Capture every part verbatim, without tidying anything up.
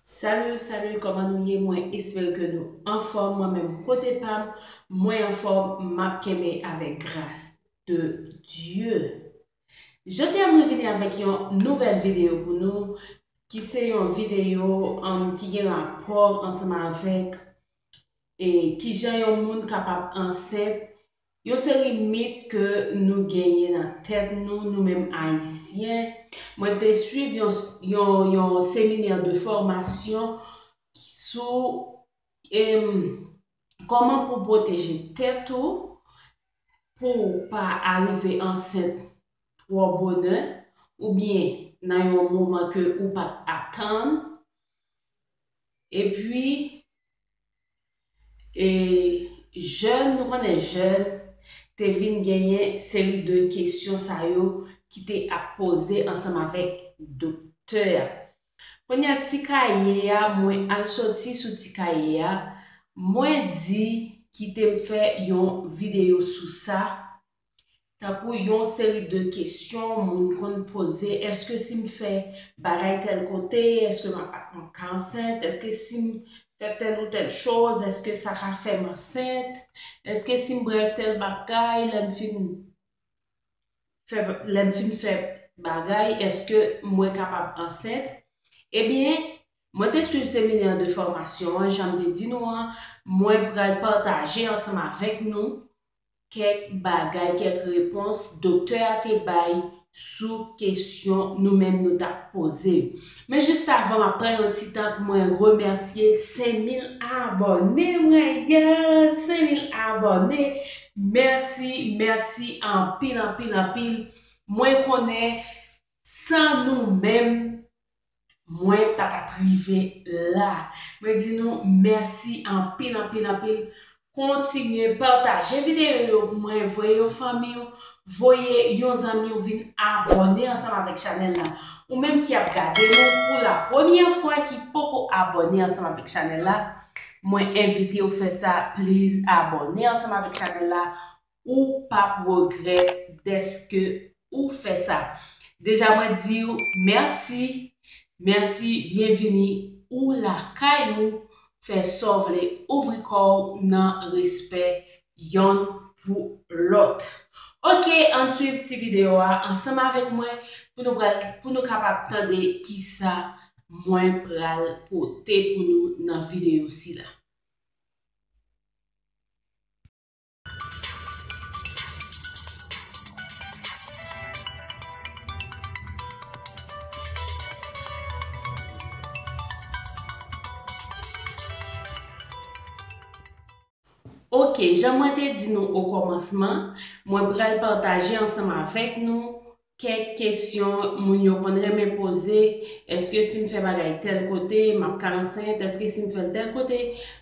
Salut, salut, kòman nou ye? Mwen espere ke nou anfòm. Mwen menm kote pa m, mwen anfòm, m ap kenbe avèk gras de Dye. Jodi a mwen vini avèk yon nouvèl videyo pou nou, ki se yon videyo, um, ki gen rapò ansanm avèk e kijan yon moun kapab ansent, yon seri mit ke nou genyen nan tèt nou, nou menm Ayisyen. Mwen te swiv yon, yon, yon seminè de fòmasyon sou, em, kòman pou pwoteje tèt ou, pou w pa arive ansent twò bonè, oubyen nan yon moman ke ou pa t atann. Epi, e, jèn, nou konnen jèn te vin genyen seri de kesyon sa yo ki te ap poze ansanm avèk doktè a. Kounye a, ti kaye a, mwen al soti sou ti kaye a, mwen di kite m fè yon videyo sou sa, tankou yon seri de kesyon moun konn poze, èske si m fè bagay tèl kote, èske m ap, m ap ka ansent, èske si m fè tèl ou tèl choz, èske sa ka fè m ansent, èske si m bwè tèl bagay, lè m fin fè, lè m fin fè bagay, èske mwen kapab ansent? Ebyen, mwen te swiv seminè de fòmasyon an, jan m te di nou an, mwen pral pataje ansanm avèk nou kèk bagay, kèk repons doktè a te bay sou kesyon nou menm nou t ap poze. Men jis avan m ap pran yon ti tan pou mwen remèsye senk mil abòne mwen, yes, senk mil abòne. Mèsi, mèsi anpil, anpil, anpil. Mwen konnen san nou menm, mwen pa t ap rive la. Mwen di nou mèsi anpil, anpil, anpil. Kontinye pataje videyo yo pou mwen, voye yon fanmi w, voye yon zanmi w vin abòne ansanm avèk chanèl la. Ou menm ki ap gade nou pou la premyè fwa, ki poko abòne ansanm avèk chanèl la, mwen envite w fè sa, please abòne ansanm avèk chanèl la. Ou p ap regrèt dèske ou fè sa. Deja mwen di w mèsi, mèsi, byenvini, ou lakay ou, fè sa w vle, ouvri kò w nan respè yonn pou lòt. Oke, ann swiv ti videyo a ansanm avèk mwen pou nou pral, pou nou kapab tande kisa mwen pral pote pou nou nan videyo sila. Oke, jan mwen te di nou okòmansman, mwen pral pataje ansanm avèk nou kèk kesyon moun yo konn renmen poze, èske si m fè bagay tèl kote, m ap ka ansent? Èske si m fè l tèl kote,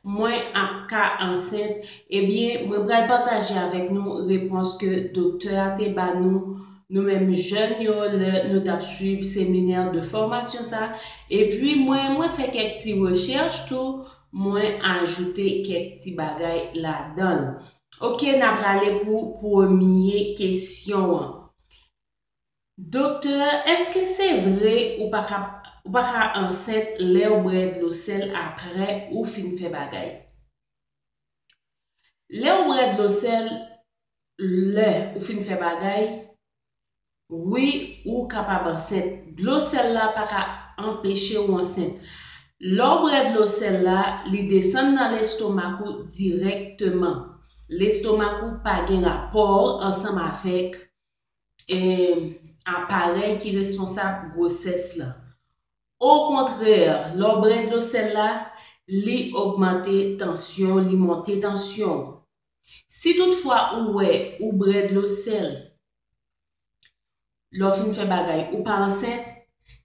mwen ap ka ansent? Ebyen, mwen pral pataje avèk nou repons ke doktè a te ba nou, nou menm jèn yo, lè nou t ap swiv seminè de fòmasyon sa. Epi mwen, mwen fè kèk ti rechèch tou, mwen ajoute kèk ti bagay ladan l. Oke, n a prale pou premye kesyon an. Doktè, èske se vre ou pa ka, ou pa ka ansent lè w bwè dlo sèl apre ou fin fè bagay? Lè w bwè dlo sèl, lè ou fin fè bagay, wi, ou kapab ansent. Dlo sèl la pa ka anpeche w ansent. Lè w bwè dlo sèl la, li desann nan lestomak ou dirèkteman. Lestomak ou pa gen rapò ansanm avèk, e, aparèy ki responsab gwosès la. Okontrè, lè w bwè dlo sèl la, li ogmante tansyon, li monte tansyon. Si toutfwa ou wè ou bwè dlo sèl, lè w fin fè bagay, ou pa ansent,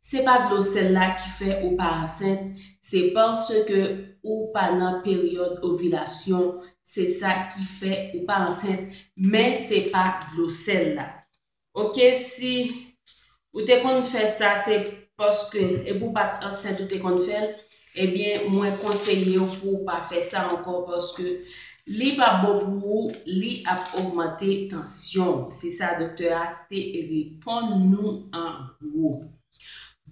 se pa dlo sèl la ki fè ou pa ansent, se paske ou pa nan peryòd ovilasyon, se sa ki fè ou pa ansent, men se pa dlo sèl la. Oke, si ou te konn fè sa, se paske, epi w pa t ansent ou te konn fè l, ebyen, mwen konseye w pou w pa fè sa ankò, paske li p ap bon pou ou, li ap ogmante tansyon w. Se sa doktè a te reponn nou an gwo.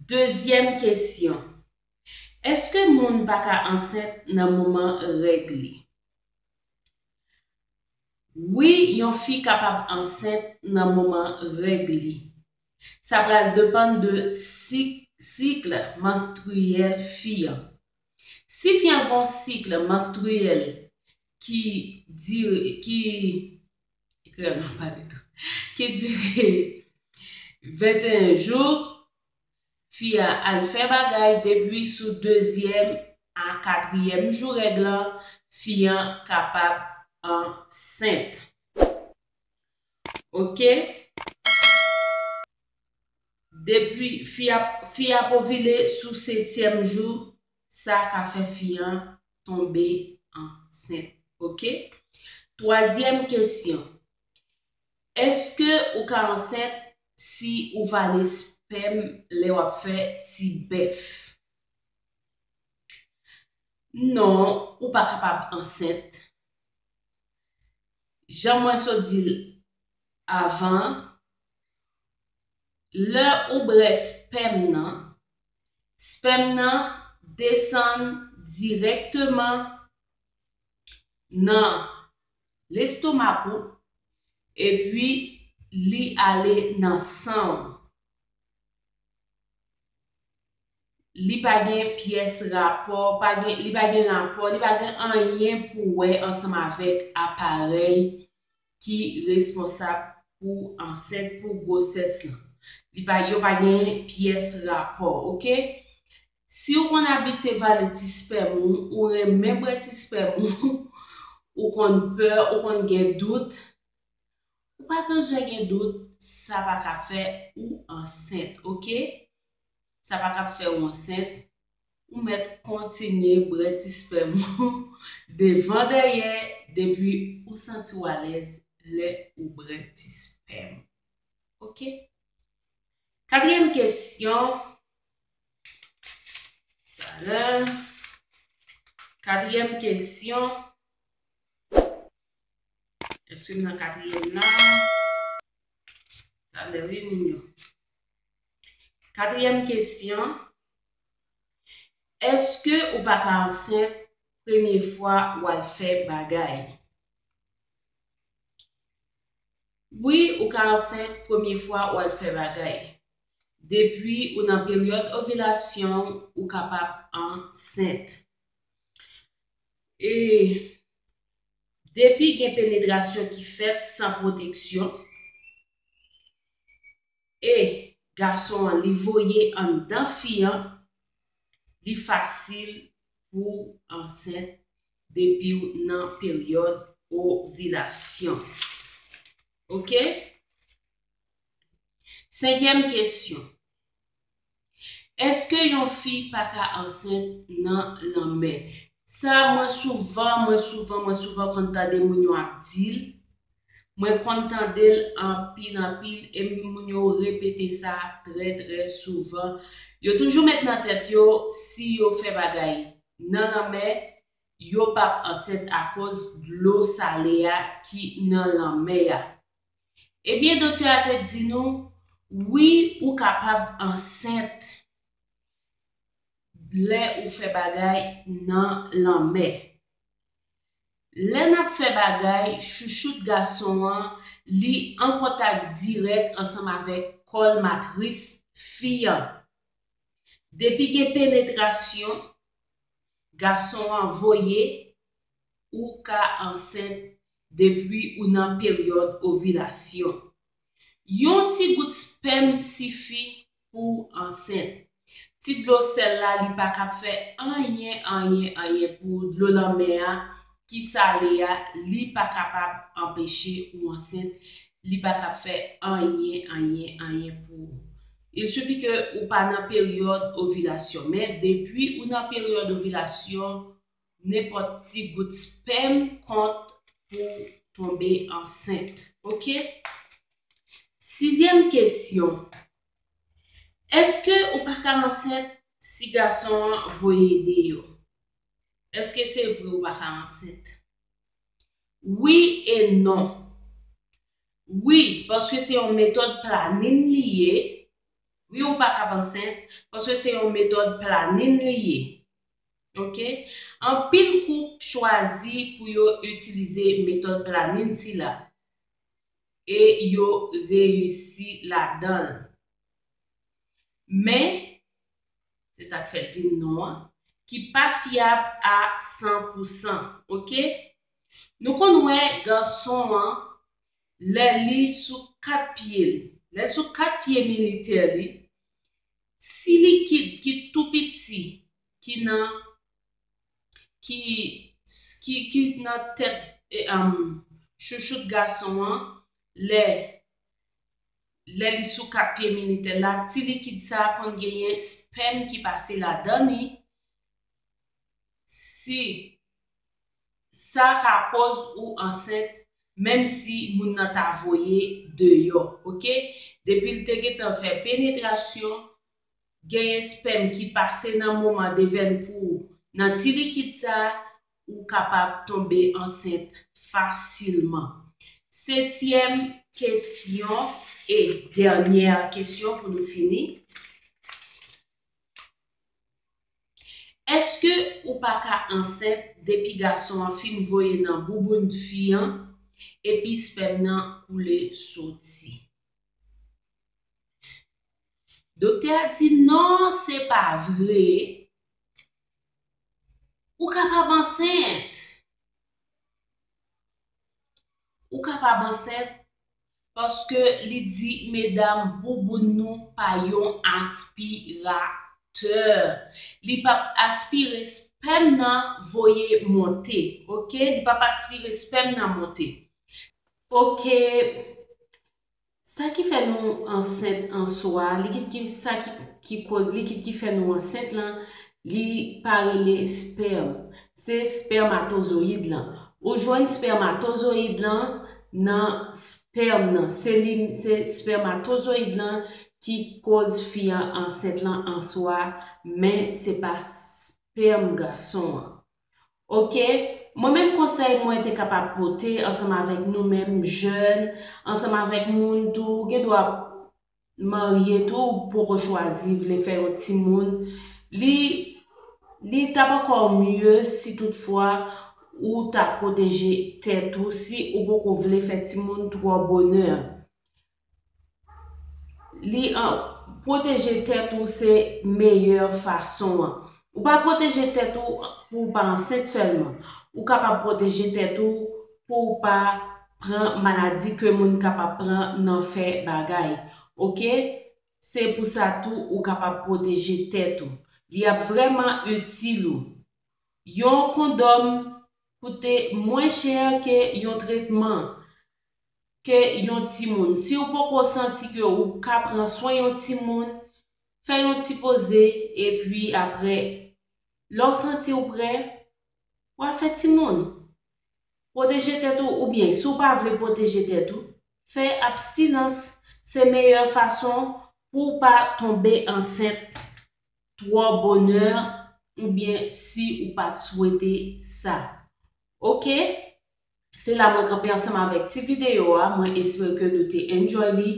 Dezyèm kesyon. Èske moun pa ka ansent nan moman règ li? Wi, yon fi kapab ansent nan moman règ li. Sa pral depann de sik, sik manstriyèl fi an. Si fi an gen yon sik manstriyèl ki dire, ki, ki dire venteyen jou, fi a al fè bagay depi sou dezyèm a katriyèm jou règ lan, fi an kapab ansent. Oke? Depi fi a, fi a ovile sou setyèm jou, sa ka fè fi an tonbe ansent. Oke? Twazyèm kesyon. Èske ou ka ansent si ou vale spèm lè w ap fè ti bèf? Non, ou pa kapab ansent. Jan mwen sot di l avan, lè ou brè spèm nan, spèm nan desann dirèkteman nan lestomak ou, epi li ale nan san w. Li pa gen pyès rapò, pa gen, li pa gen rapò, li pa gen anyen pou wè ansanm avèk aparèy ki responsab pou ansent, pou gwosès lan. Li pa, yo pa gen pyès rapò, oke? Si w konn abitye vale ti spèm ou, ou renmen bwè ti spèm ou, ou konn pè, ou konn gen dout, ou pa bezwen gen dout, sa pa ka fè ou ansent, oke? Sa pa ka fè ou ansent, ou mèt kontinye bwè ti spèm ou devan dèyè depi ou santi w alèz lè ou bwè ti spèm. Oke? Katriyèm kesyon. Talè. Katriyèm kesyon. Èske m nan katriyèm la? Talè, wi, moun yo. Katriyèm kesyon. Èske ou pa ka ansent premye fwa w al fè bagay? Wi, ou ka ansent premye fwa w al fè bagay. Depi ou nan peryòd ovilasyon, ou kapab ansent. E depi gen penetrasyon ki fèt san pwoteksyon, e gason an li voye anndan fi an, li fasil pou ansent depi w nan peryòd ovilasyon. Oke? Senkyèm kesyon. Èske yon fi pa ka ansent nan lanmè? Sa, mwen souvan, mwen souvan, mwen souvan konn tande moun yo ap di l. Mwen konn tande l anpil, anpil, e moun yo repete sa trè, trè souvan. Yo toujou met nan tèt yo, si yo fè bagay nan lanmè, yo p ap ansent akoz dlo sale a ki nan lanmè a. Ebyen, doktè a te di nou, wi, ou kapab ansent lè ou fè bagay nan lanmè. Lè n ap fè bagay, chouchout gason an, li an kontak dirèk ansanm avèk kòl matris fi an. Depi gen penetrasyon, gason an voye, ou ka ansent depi ou nan peryòd ovilasyon. Yon ti gout spèm sifi pou ansent. Ti dlo sèl la, li pa kab fè anyen, anyen, anyen pou dlo lanmè a ki sale a, li pa kapab anpeche ou ansent, li pa kab fè anyen, anyen, anyen pou ou. Il suffit ke ou pa nan peryòd ovilasyon. Men depi ou nan peryòd ovilasyon, nenpòt ti gout spèm kont pou tonbe ansent. Oke? Sizyèm kesyon. Èske ou pa ka ansent si gason an voye deyò? Èske se vre ou pa ka ansent? Wi e non. Wi, paske se yon metòd planin li ye. Wi, ou pa kab ansent, paske se yon metòd planin li ye. Ok? Anpil koup chwazi pou yo itilize metòd planin sila e yo reyisi ladan l. Men, se sa k fè l vin non an, ki pa fyab a san pou san, ok? Nou konn wè gason an, lè li sou kat pye l, lè l sou kat pye militè li, ti likid ki tou piti, ki nan, ki, ki, ki nan tèt, e, um, chouchout gason an, lè, lè li sou kat pye militè la, ti likid sa a konn genyen spèm ki pase ladan li. Si sa ka koz ou ansent, menm si moun nan ta voye deyò, ok? Depi l te gentan fè penetrasyon, genyen spèm ki pase nan moman de vèn pou ou nan ti likid sa a, ou kapab tonbe ansent fasilman. Setyèm kesyon e dènyè kesyon pou nou fini. Èske ou pa ka ansent depi gason an fin voye nan bouboun fi an epi spèm nan koule soti? Doktè a di non, se pa vre. Ou kapab ansent. Ou kapab ansent paske li di medam bouboun nou pa yon aspiratè. Li p ap aspire spèm nan voye monte, ok? Li p ap aspire spèm nan monte. Ok. Sa ki fè nou ansent an swa, likid ki, sa ki, ki koz, likid ki fè nou ansent lan, li pa rele spèm. Se spèmatozoyid lan. Ou jwenn spèmatozoyid lan nan spèm nan. Se li, se spèmatozoyid lan ki koz fi an ansent lan an swa, men se pa spèm gason an. Ok? Mwen menm konsèy mwen te kapab pote ansanm avèk nou menm jèn, ansanm avèk moun tou, ou gen dwa marye tou, ou poko chwazi vle fè yon timoun. Li, li t ap ankò mye si toutfwa ou ta pwoteje tèt ou, si ou poko vle fè timoun twò bonè. Li an, pwoteje tèt ou se meyè fason an. Ou pa pwoteje tèt ou pou ou pa ansent sèlman. Ou kapab pwoteje tèt ou pou ou pa pran maladi ke moun kapab pran nan fè bagay. Ok? Se pou sa tou ou kapab pwoteje tèt ou. Li ap vrèman itil ou. Yon kondòm koute mwen chè ke yon tretman, ke yon timoun. Si w poko santi ke ou ka pran swen yon timoun, fè yon ti poze, epi apre, lè w santi w prè, w a fè timoun. Pwoteje tèt ou, oubyen si w pa vle pwoteje tèt ou, fè abstinans. Se meyè fason pou w pa tonbe ansent twò bonè, oubyen si ou pa t swete sa. Ok? Se la mwen kanpe ansanm avèk ti videyo a. Mwen espere ke nou te enjoy li.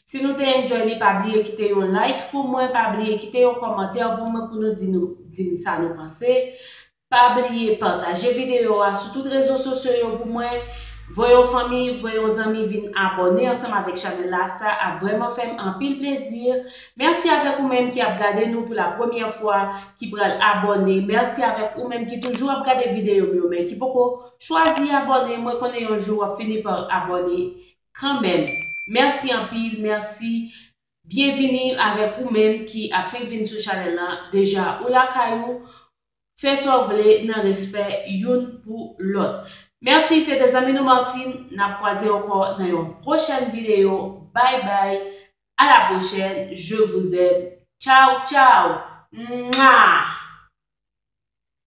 Si nou te enjoy li, pa bliye kite yon like pou mwen, pa bliye kite yon kòmantè pou mwen pou nou di nou, di m sa nou panse. Pa bliye pataje videyo a sou tout rezo sosyo yo pou mwen. Voye yon fanmi, voye yon zanmi vin abòne ansanm avèk chanèl la. Sa ap vrèman fè m anpil plezi. Mèsi avèk ou menm ki ap gade nou pou la premyè fwa, ki pral abòne. Mèsi avèk ou menm ki toujou ap gade videyo m yo, men ki poko chwazi abòne. Mwen konnen yon jou w ap fini pa abòne kanmenm. Mèsi anpil, mèsi. Byenvini avèk ou menm ki ap fenk vin sou chanèl lan. Deja, ou lakay ou. Fè sa w vle nan respè youn pou lòt. Mèsi, se te zanmi nou Martine. N ap kwaze ankò nan yon pwochèn videyo. Bye bye. À la prochaine. Je vous aime. Ciao, ciao. Mwa!